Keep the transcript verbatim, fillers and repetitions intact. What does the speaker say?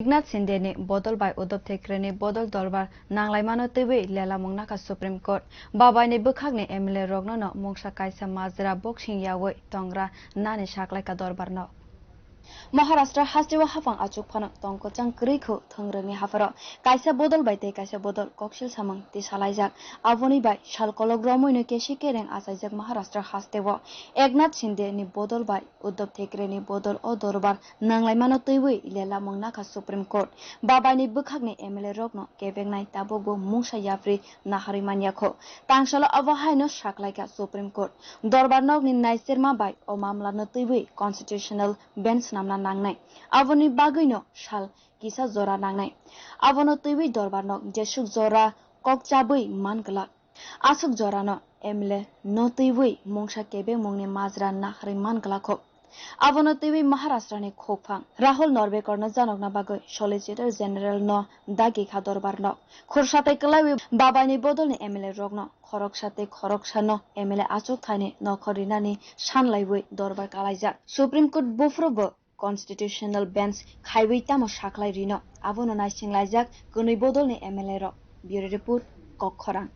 Eknath Shinde ni bodol bai Uddhav Thackeray ni bodol dorbar nanglaimano twiwi lelamung nakha Supreme Court. Babai ni bwkhak ni M L A rokno no mungsa kaisa majra boxing yawi tongra nani saklaika dorbar no. Maharashtra hasteo haphang achuk phano tongkwchang kwrwi khu thwngrwngni hapharo kaisa bodol bai tei kaisa bodol koksil samung tisalaijak. Aboni bai sal kolok romwino kesi kereng achaijak Maharashtra hasteo. Eknath Shinde ni bodol bai Uddhav Thackeray ni bodol o dorbar nanglaimano twiwi lelamung nakha Supreme Court. Babai ni bwkhak ni M L A rokno kebeknai tabukbo mungsa yapri naharwi manya kho. Tangsalo abo haino saklaikha Supreme Court. Dorbar nokni naicherma bai o mamlano twiwi constitutional bench swnamna nangnai. Aboni bagwino sal kisa jora nangnai. Abono twiwi dorbar nok jesuk jora kok chabwi man glak. Aswk jorano M L A no twiwi mungsa kebengmungni majra naharwi man glak kho. Abono twiwi Maharashtra ni khokphang Rahul Narvekar no janokna bagwi Solicitor General no dagi kha dorbar nok. Khursa tei kwlaiwi babai ni bodol ni M L A rokno khoroksa tei khoroksa no M L A achuk thaini nokhor rinani sanlaiwi dorbar kalaijak. Supreme Court buphuru bo constitutional bench khaiwi tamo saklai rino, abono naisinglaijak kwnwi bodol ni M L A rok. Bureau Report, Kok Khorang.